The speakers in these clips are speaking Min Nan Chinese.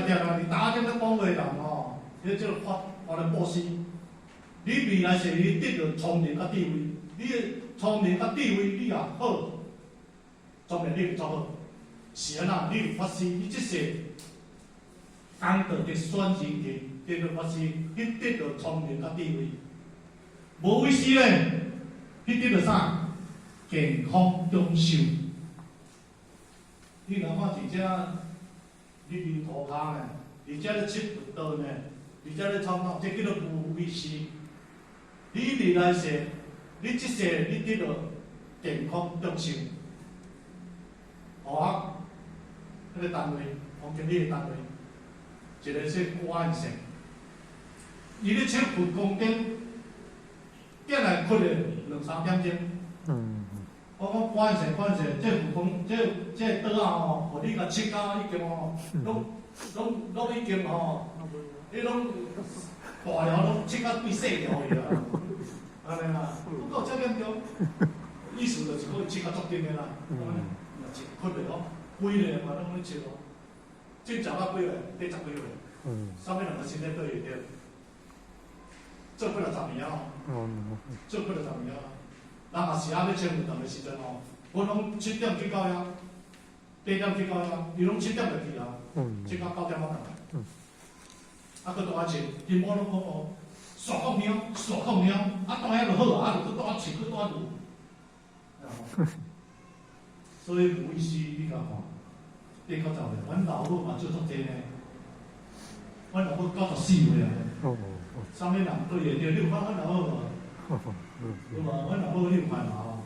定定伫打点咧讲话人吼，你這個發發咧布施，你未來世你得著聰明佮智慧，你的聰明佮智慧你若好，當然你會做好。是按怎？你有法師，你這世功德的選人格，得著法師，去得著聰明佮智慧。無為師咧，去得著啥？健康長壽。你若看佇遮，你流塗跤呢？佇遮咧切佛道呢？佇遮咧創造，這叫做無為師。你未來世，你這世你得著健康長壽，好啊。彼個單位，王經理的單位，一個說郭安成，伊咧切佛光頂，頂來困咧兩三點鐘。我講郭安成，郭安成，這佛光，這這桌仔吼，予你共切到已經吼，攏攏攏已經吼，你攏大條攏切到變細條去啊！按呢啦，不過這嚴重，意思就是講伊切甲足緊的啦，按呢，若切困袂落。幾个嘛攏咧切哦，進前到幾歲？80幾歲。啥物人的身體對會著？做幾若十年啊！做幾若十年啊！人若是猶欲穿運動的時陣吼，阮攏7點去到遐，8點去到遐，伊攏七點就去啊，7到9點仔轉來。啊，閣倒來穿，因某攏講哦，煞講了，煞講了，啊，倒遐就好啊，啊，就閣倒來穿，閣倒來撸。所以無意思，你共看。80歲，阮老母嘛做足濟呢。阮老母94歲啊。啥物人對會著？你有看阮老母無？有無？阮老母你有看無？吼，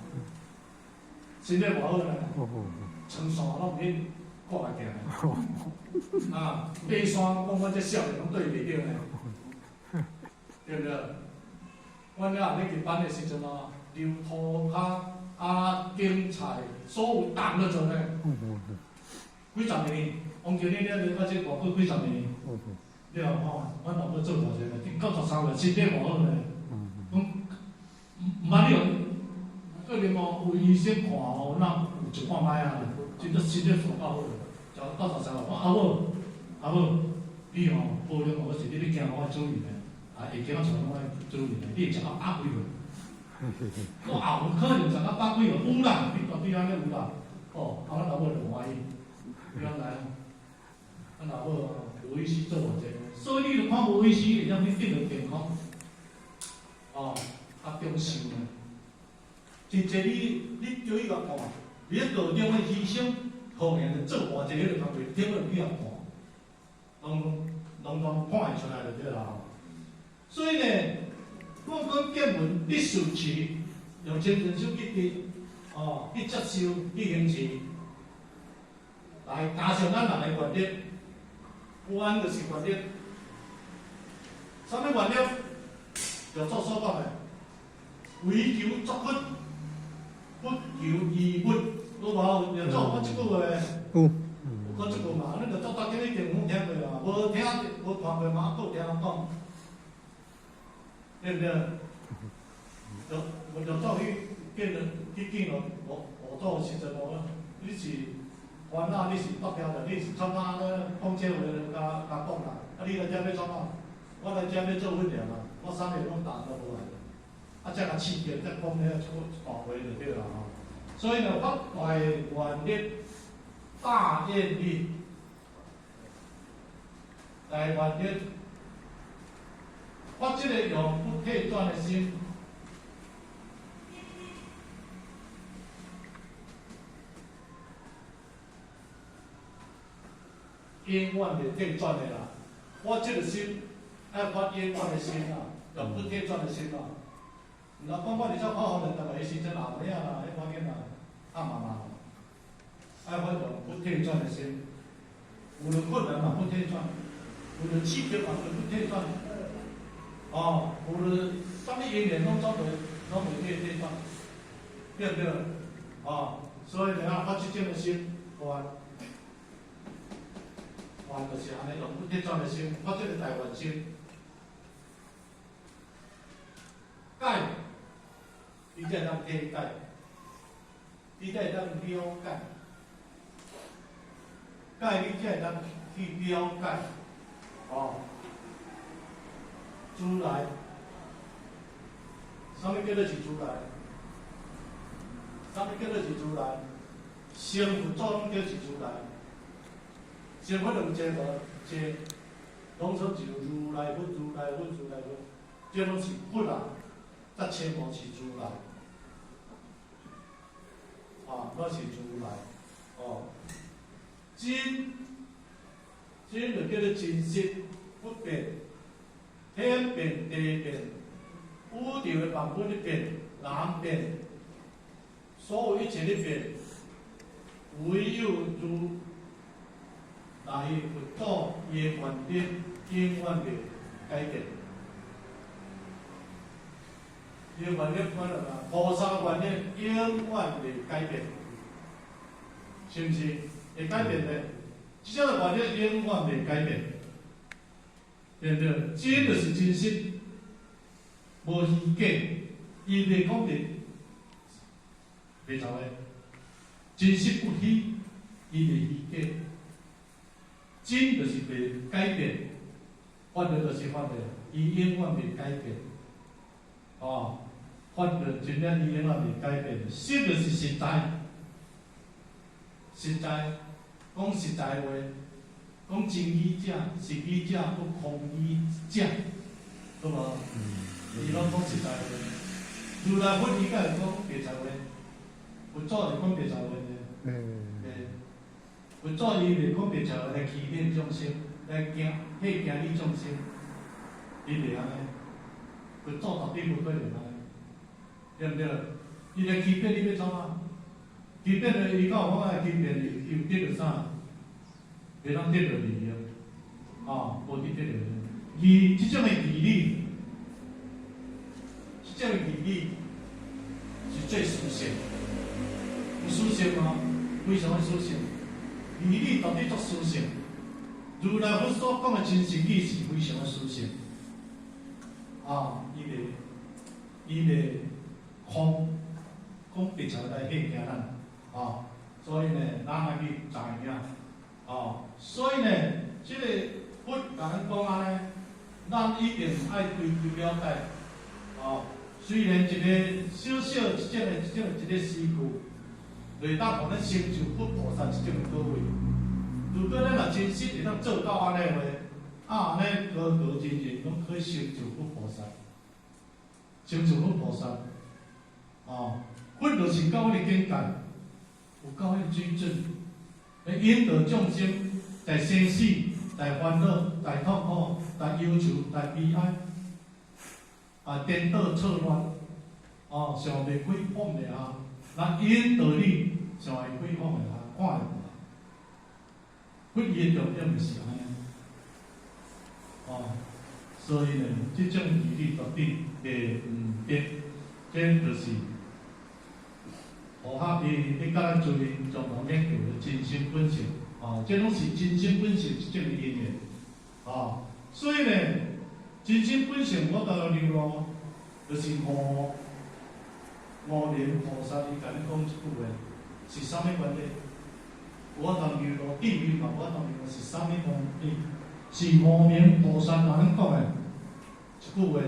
身體偌好呢，床線攏毋免掛來行。啊，爬山講阮這少年攏對袂著呢，對毋對？阮遐咧入班的時陣哦，流塗跤啊，種菜，所有重都做呢。幾十年，王經理咧咧到這偌久幾十年，你若看，阮老母做偌濟呢？93歲，身體偌好呢？講毋捌你有，可能哦，有醫生看吼，那有一半擺啊，真正身體煞夠好，食93歲，講阿母，阿母，你吼保重哦，我是你咧行路愛注意呢，啊，下更仔出來攏愛注意呢，你會食到百幾歲？講啊，有可能食到百幾歲，有啦，你絕對按呢有啦。哦，啊，阮老母就歡喜。你敢知影？阮老母無意思做偌濟，所以你著看無意思會當去得著健康，哦，啊長壽呢。真濟你你叫伊共看，佇咧道中的犧牲，好爾做偌濟彼個工課，頂落去共看，攏攏攏看會出來就對啦吼。所以呢，我講見聞必受持，用精神手去得，哦，去接受，去行持。來加上咱人的願力，願就是願力。啥物願力？就做所講的，唯求作佛，不求衣物。有無？就做講這句話。有。有講這句嘛？恁就做大家一定有聽過啊，無聽無看過嘛，閣有聽人講，對毋對？就我就做去見了去見了五五祖的時陣哦，你是煩惱，你是北漂的，你是創啥咧？講這話共共講啦。啊，你來遮欲創啥？我來遮欲做訓練啊，我啥物攏答都無來。啊，才共刺激，才講遐出大話就對啦吼。所以呢，發大願力，大願力，大願力，發這個永不退轉的心。永遠袂退轉的啦，發這個心，愛發永遠的心啦，永不退轉的心啦。毋通講我佇遮看予人，逐個時陣後尾仔啦，彼趕緊啦，暗麻麻。愛發永不退轉的心，無論困難嘛不退轉，無論刺激嘛不退轉，哦，無論啥物因緣攏總袂攏袂退轉，對毋對？哦，所以你啊發這種的心，願。願就是按呢，永不退轉的心，發這個大願心。解，你才會當體解，你才會當了解，解你才會當去了解，哦，如來，啥物叫做是如來？啥物叫做是如來？成佛祖攏叫是如來，成佛就有這無？這攏總是如來佛、如來佛、如來佛，這攏是佛啊，才稱呼是如來，啊，攏是如來，哦，真，真就叫做真實不變，天變地變，宇宙的萬物咧變，人變，所有一切咧變，唯有如來佛祖伊的原理永遠袂改變。伊的原理看到無？菩薩原理永遠袂改變，是毋是？會改變的，這種原理永遠袂改變，對毋對？真就是真實，無虛假，伊袂講袂袂錯的，真實不虛，伊袂虛假。真就是袂改變，法律就是法律，伊永遠袂改變。哦，法律真正伊永遠袂改變。實就是實在，實在講實在話，講真語者、實語者，閣空語者，對無？伊攏講實在話。如來佛伊敢會講白賊話？佛祖是講白賊話的。佛祖伊袂講白賊話來欺騙眾生，來驚嚇驚你眾生，伊袂按呢。佛祖絕對無可能按呢，對毋對？伊來欺騙你欲創啥？欺騙了伊敢有法來欺騙你？伊有得著啥？袂當得著利益，啊，無去得著。義這種的義理，這種的義理是最殊勝。有殊勝嗎？非常的殊勝。義理到底足殊勝？如來佛所講的真實義是非常的殊勝。啊，伊袂空講白賊來嚇驚咱，啊，所以呢，咱愛去知影，啊，所以呢，這個佛共咱講按呢，咱一定愛規規了解，啊，雖然一个小小一種的一種一个詩句，會當予咱成就佛菩薩這種果位。如果咱若真實會當做到按呢話，啊，按呢高高真正攏可以成就佛菩薩，成就佛菩薩，啊，佛就是到彼个境界，有到彼个水準，來引導眾生在生死、在煩惱、在痛苦、在憂愁、在悲哀，啊，顛倒錯亂，哦，想袂開放袂下，來引導你想會開放袂下，看會無？佛伊的重點就是按呢，哦，所以呢，這種義理絕對袂毋對，這就是符合伊咧佮咱做共同研究的真心本性，哦，這攏是真心本性這種因緣，哦，所以呢，真心本性我當流露，就是五明菩薩伊共你講這句話，是啥物原理？我當流露，地獄嘛，我當流露是啥物原理？是五明菩薩共咱講的一句話。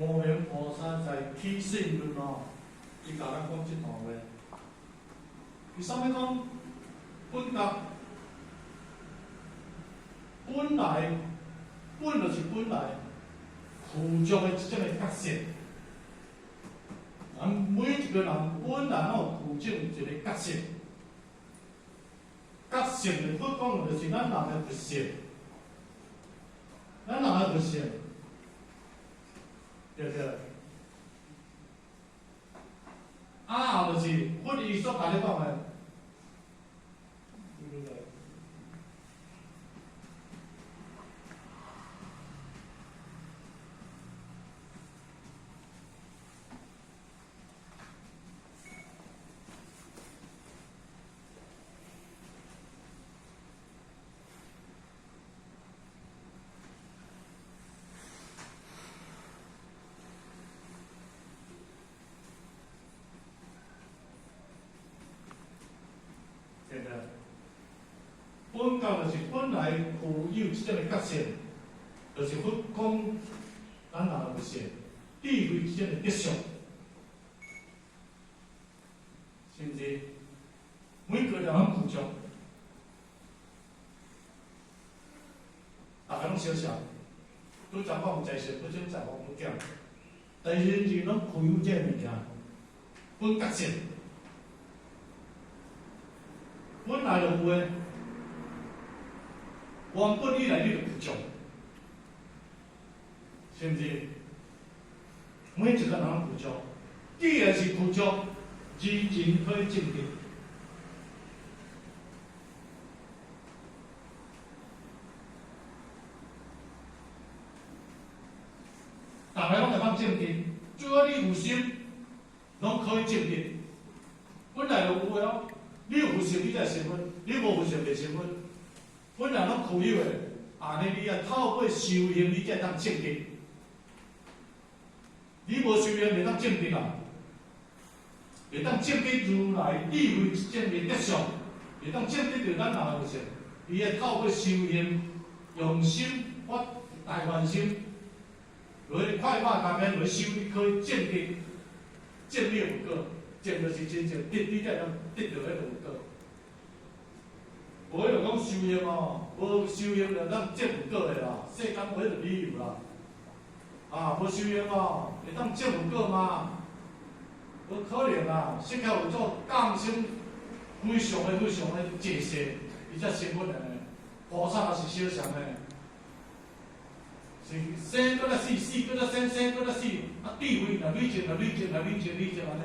五明菩薩在起信論哦，伊共咱講這段話。伊啥物講？本覺本來，本就是本來具足的這種的覺性。咱每一個人本來攏有具足一個覺性，覺性的佛講就是咱人的佛性，咱人的佛性，對不對？啊，就是佛伊所共你講的。對不對？本覺就是本來具有這種的覺性，就是佛講咱人的佛性，智慧這種的德相，是毋是？每個人攏具足，逐家攏相像，拄才講在世不增，在亡不減，但是人攏具有這個物件，本覺性。本來就有的，原本以來你就具足，是毋是？每一個人攏具足，既然是具足，人人可以證得。逐家攏會當證得，只要你有心，攏可以證得。本來就有的哦。你有佛性，你才成佛；你無佛性，袂成佛。本來攏具有的，按呢你愛透過修行，你才會當證得。你無修行，袂當證得啦。袂當證得如來智慧這種的德相，袂當證得著咱人的佛性。伊愛透過修行，用心發大願心，落去快馬加鞭落去修，你可以證得，證你有果。證就是真正得，你才會當得著彼個佛果。無彼落講修行哦，無修行就當證佛果的啦，世間無彼個理由啦。啊，無修行哦，會當證佛果嗎？無可能啊！釋迦佛祖降生非常的非常的濟世，伊才成佛的呢。菩薩也是小乘的，是生閣來死，死閣來生，生閣來死，啊，智慧若累積，若累積，若累積，累積按呢。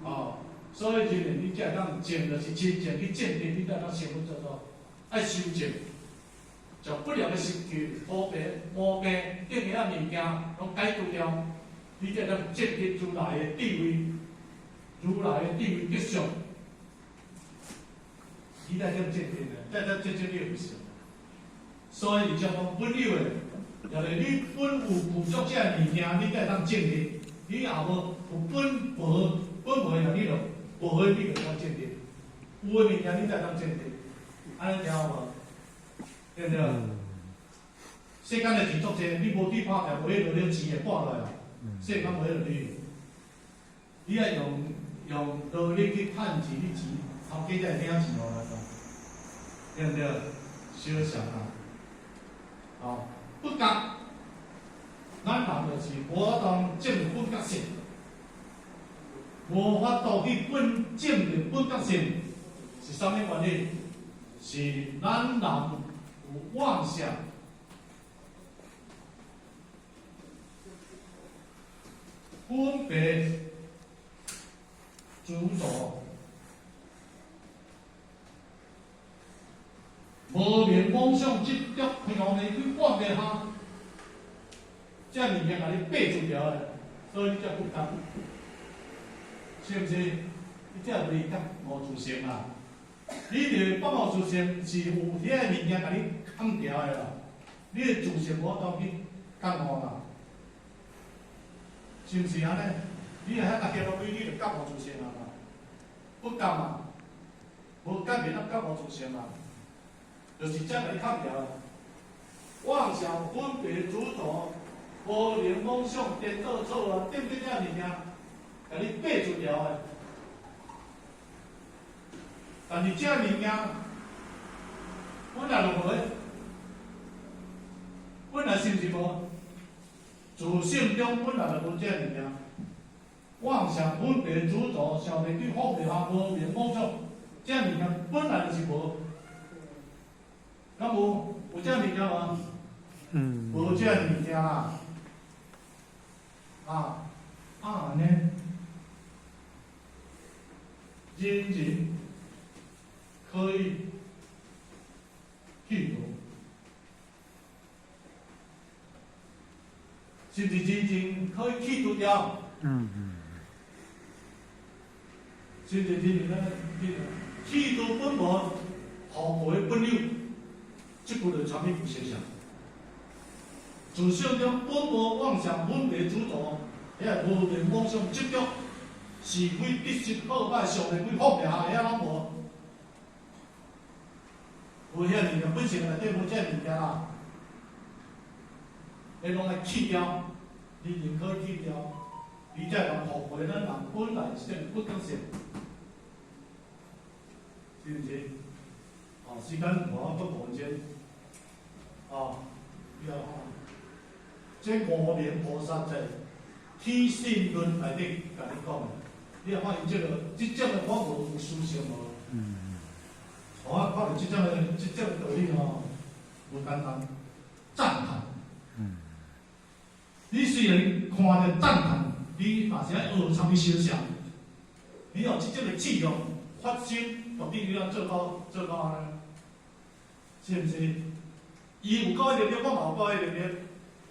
哦，所以人你才會當證，就是真正去證得，你才會當成佛做做。愛修正，將不良的習氣、毛病、毛病等遐物件攏解決掉，你才會當證得如來的智慧，如來的智慧德相，你才當證得呢，才當證證你的佛性。所以，就講本有的，就是你本有具足這个物件，你才會當證得。你若無有本無。本無的，你就無彼，你就當證得；有的物件，你才當證得。按呢聽有無？對毋對？世間的錢足濟，你無去拍拼，無彼落了錢會跌落來啊！世間無彼落理由。你愛用努力去趁錢，你錢頭家才會領錢落來嘛？對毋對？小想啊！哦，不覺，咱人就是無法度證本覺性。無法度去本證的本覺性是啥物原因？是咱人有妄想、分別、執著、無明妄想執著，開後面去放袂下，這物件共你爬出條的，所以你才不覺。是毋是？你才袂覺悟自性啊！你佇覺悟自性是有遐个物件共你崁牢的啦，你的自性無法度去覺悟啦，是毋是按呢？你若遐共落去，你就覺悟自性啊嘛？不覺嘛，無覺袂當覺悟自性嘛，就是這共你崁牢。妄想分別執著，無明妄想顛倒錯啊，等等這物件。共你爬出牢的，但是這物件本來就無咧，是毋是無？自性中本來就無這物件，妄想分別執著，想袂對，放袂下，無明妄想，這物件本來就是無。敢無？有這物件無？無這物件啦。啊啊呢？人人可以去除，是毋是人人可以去除掉？是毋是人人可以去除本無，復回本有，這句就啥物有現象？自性中本無妄想分別執著，遐無明妄想執著，是非得失好歹上袂鬼放袂下，遐攏無。無遐物件，本性內底無這物件啦。彼攏愛去掉，人人可以去掉，你才會當復回咱人本來性不當性，是毋是？哦，時間無閣5分鐘，哦，以後吼，這五明菩薩在《起信論》內底共你講的，你若看伊這個這種的法無有思想無？我看著這種的道理吼，無簡單，讚嘆。你雖然看著讚嘆，你嘛是愛學啥物修行？你有這種的志向發心，到底你要做到按呢？是毋是？伊有夠彼能力，我嘛有夠彼能力。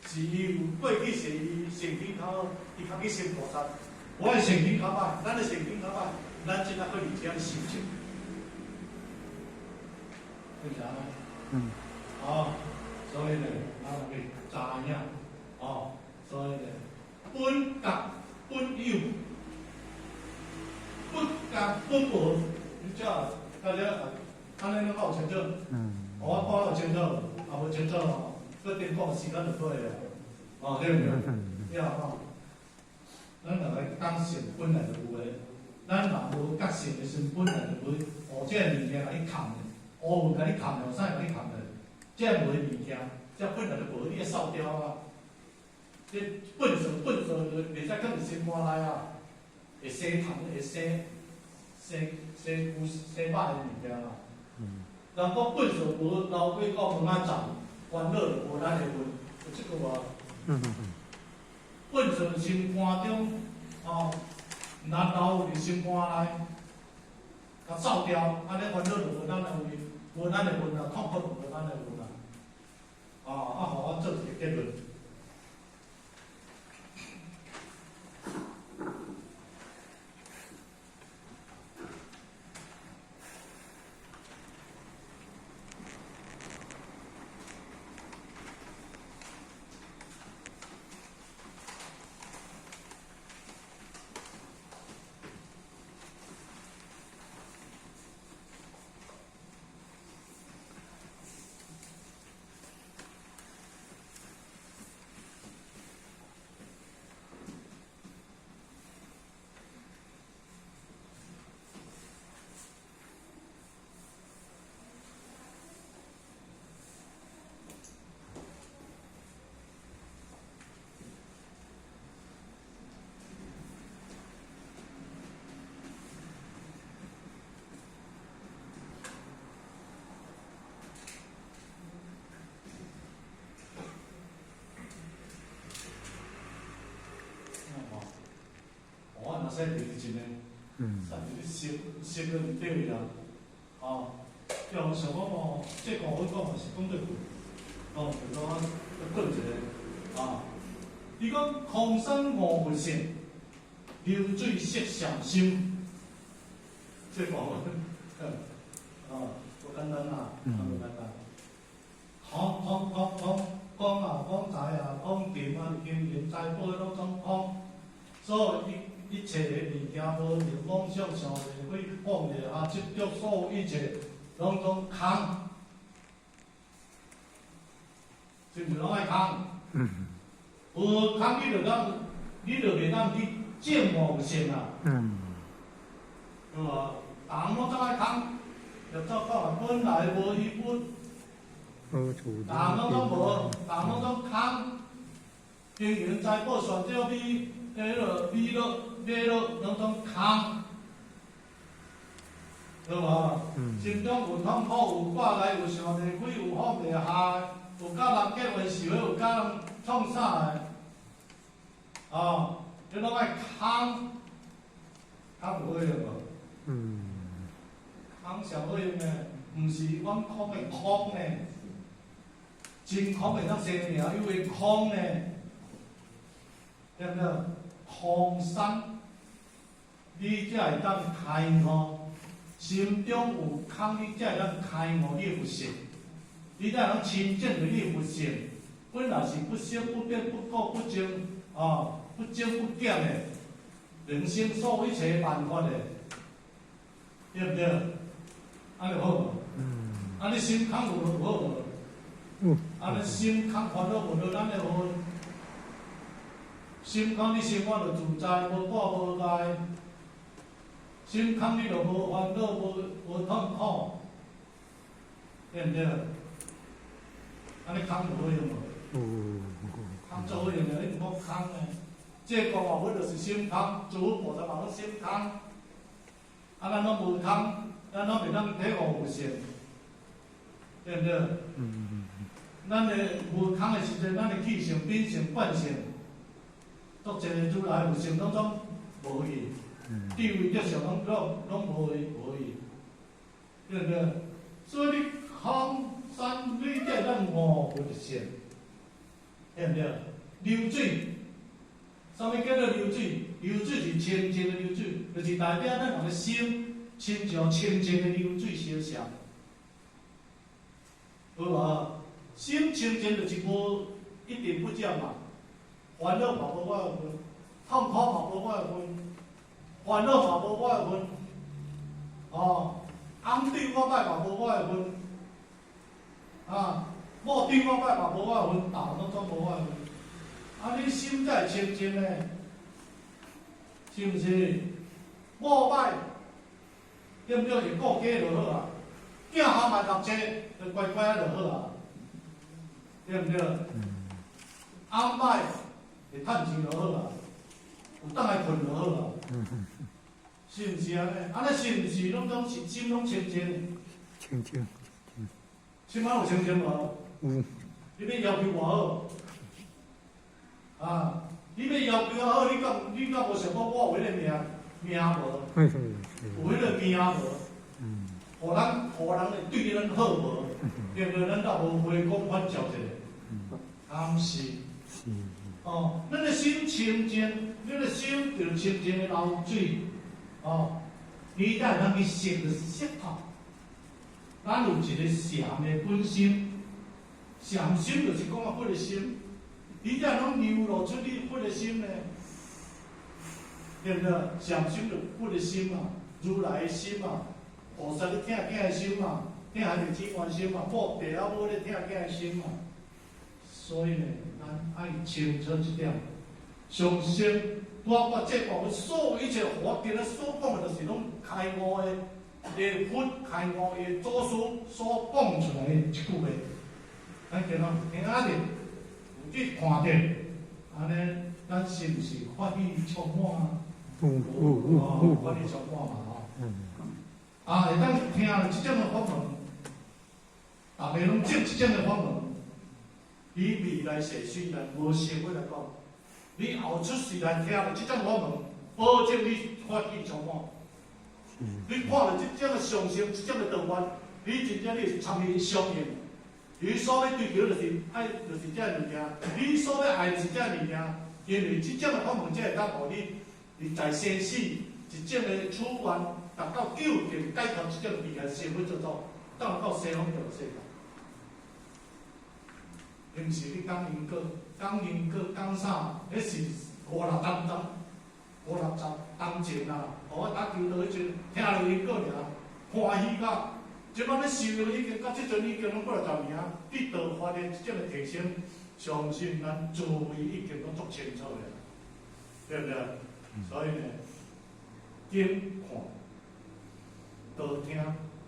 是伊有過去世，伊善根較好，伊較去成菩薩。我的善根較歹，咱的善根較歹，咱這才閣佇遮修行。是毋是按呢？哦，所以呢，咱會知影，哦，所以呢，本覺本有，不覺本無，你這大家按呢攏較有清楚？我講有清楚，也無清楚吼，閣頂講時間就過去啊，哦，對毋對？了吼，咱若來講性本來就有的，咱若無覺性的時陣，本來就無，哦，這個物件共你崁的，烏雲共你崁了，啥共你崁的？這無的物件，這本來就無，你會掃掉啊！這糞掃就袂使囥佇心肝內啊，會生蟲，會生生生污生歹的物件啦。人講糞掃無流過到門仔站，煩惱就無咱的份，有這句無？糞掃心肝中，吼，毋通留佇心肝內，共掃掉，按呢煩惱就無咱的位，無咱的份啊，痛苦就無咱的份啊。啊，啊，予我做一個結論。我若使挃一个，使佇咧熟熟了就對啦，哦，叫人想講哦，這個我講嘛是講對句，哦，就講我講一個，啊，伊講空山悟佛性，流水色相心，這個，啊，無簡單啊，無簡單。空空空空講啊，講財啊，講金啊，金銀財寶攏總空，所有一切的物件，無明妄想、想會放袂下執著，所有一切攏總空，是毋是攏愛空？無空你就當，你就袂當去證悟性啊。對無？人攏總愛空，就走到本來無一物，逐項攏總無，逐項攏總空。金銀財寶、選擇美、彼落美樂、美樂，攏總空，對無？心中有痛苦，有掛礙，有想袂開，有放袂下，有佮人結冤仇的，有佮人創啥的，哦，這攏愛空，空有好用無？空上好用的，毋是阮講的空呢，真空會當生名，有的空呢，對毋對？空山，你才會當開悟。心中有空，你才會當開悟你的佛性，你才會當親證著你的佛性。本來是不生不滅不垢不淨，哦，不增不減的，能生所有一切萬法的，對毋對？按呢好無？按呢心空有無好無？按呢心空煩惱無著咱的份，心空你生活就自在，無掛無礙。心空你就無煩惱，無痛苦，對毋對？按呢空有好用無？空足好用的，你毋講空呢？這個話本就是心空，諸佛菩薩嘛攏心空。啊，咱攏無空，咱攏袂當體悟佛性，對毋對？咱的無空的時陣，咱的記性、品性、慣性，足濟如來佛性攏總無去，智慧德相攏無去無去，對毋對？所以你空山，你才會當悟佛性，對毋對？流水，啥物叫做流水？流水是清淨的流水，就是代表咱人的心親像清淨的流水相像，好無？心清淨就是無一點不染嘛，煩惱嘛無我的份，痛苦嘛無我的份，煩惱嘛無我的份，哦，翁對我歹嘛無我的份，啊，某對我歹嘛無我的份，逐項攏總無我的份。啊，你心才會清淨呢，是毋是？某歹，對毋對？會顧家就好啊，囝含嘛讀冊，就乖乖仔就好啊，對毋對？翁歹會趁錢就好啊，有當來睏就好啊，是毋是按呢？按呢是毋是攏總是心攏清淨？清淨。心仔有清淨無？有。你欲要求偌好？啊！你欲要求較好，你敢無想講我有彼个命命無？有彼个命無？予人會對咱好無？對毋對？咱敢無回光返照一下？毋是。哦，咱的心清淨，咱的心就清淨的流水，哦，你才會當去識就是識透。咱有一個禪的本心，禪心就是講啊佛的心。你才攏流露出你佛的心呢，對毋對？禪心就佛的心嘛，如來的心嘛，菩薩咧疼囝的心嘛，疼兄弟姊妹心嘛，某爸仔母咧疼囝的心嘛。所以呢，咱愛清楚這點。上先，我這部分所有一切我今仔所講的，就是攏開悟的，的佛開悟的祖師所講出來的一句話。咱今仔聽仔日。去看著，按呢，咱是毋是法喜充滿？有有有。法喜充滿嘛吼。啊，會當聽著這種的法門，逐家攏證這種的法門。你未來世雖然無成佛來講，你後出世來聽著這種法門，保證你法喜充滿。你看著這種的上乘，這種的道法，你真正你會參伊相應。你所欲追求就是愛，就是這个物件；你所欲愛就是這个物件。因為這種的法門才會當予你，佇在生死一種的處願，達到究竟解脫這種物件，成佛做祖，當到西方極樂世界。毋是你講因果，講因果講啥？彼是五六點鐘，五六十當前啊！我打球道彼陣聽著因果爾，歡喜甲。這擺咧修已經到這陣已經攏幾若十年啊！對道法的這種的提升，相信咱諸位已經攏足清楚的，對毋對？所以呢，經看、道聽、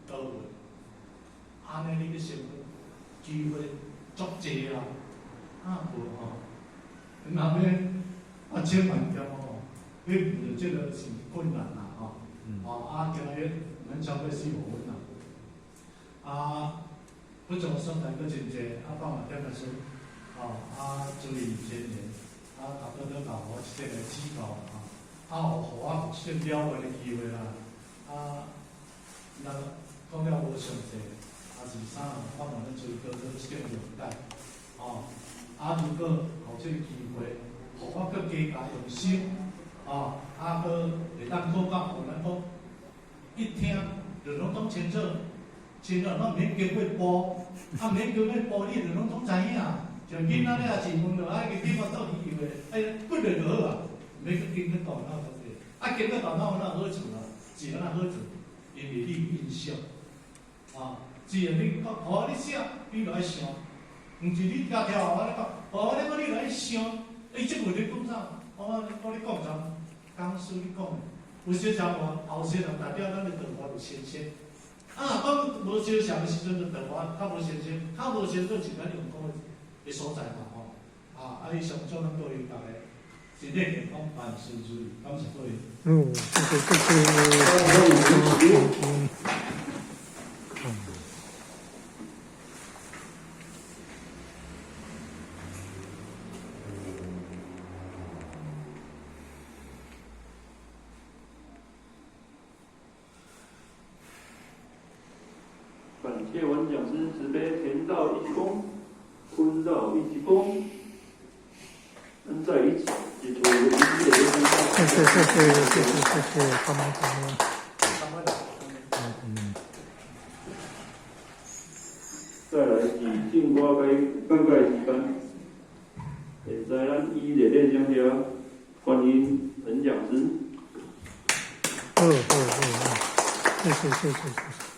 道聞，按呢你去生活，機會足濟啦，啊無吼，然後咧啊千萬條吼，你遇著這個是困難啦吼，哦啊今日咱超過4、5分啦，啊不從所在閣真濟，啊放下點來說，哦啊注意前言，啊大家都教我這個指教啊，啊予我有這個了解的機會啦，啊，那講了無詳細。啊是啥？我嘛咧追求做這個了解，哦，啊如果予這個機會，予我閣加加用心，哦，啊閣會當閣較予咱講，一聽就攏總清楚，清楚攏毋免經過步，啊毋免經過步，你就攏總知影。像囡仔咧也是問著，啊伊感覺倒去以為，哎，骨力就好啊，毋免閣經過大腦對不對？啊經過大腦有哪好處啊？是有哪好處？因為你有印象，啊。自然你講，哦，你寫，你就愛想，毋是你家跳我咧講，哦，你講你就愛想，欸，這個問題講啥？我咧講啥？講師你講的，有相像無？後生人代表咱的桃花有新鮮。啊，講無相像的時陣，就桃花較無新鮮，較無新鮮是咱用功的所在嘛吼。啊，啊，以上祝咱各位逐家身體健康，萬事如意，感謝各位。嗯，謝謝謝謝。嗯。感謝王講師慈悲天道一級功，坤道一級功，恩在一起，解除一切。謝謝謝謝謝謝謝謝，感恩感恩。嗯。再來是進瓜該尷尬時間，現在咱以熱烈掌聲歡迎陳講師。好好好，謝謝謝謝謝謝。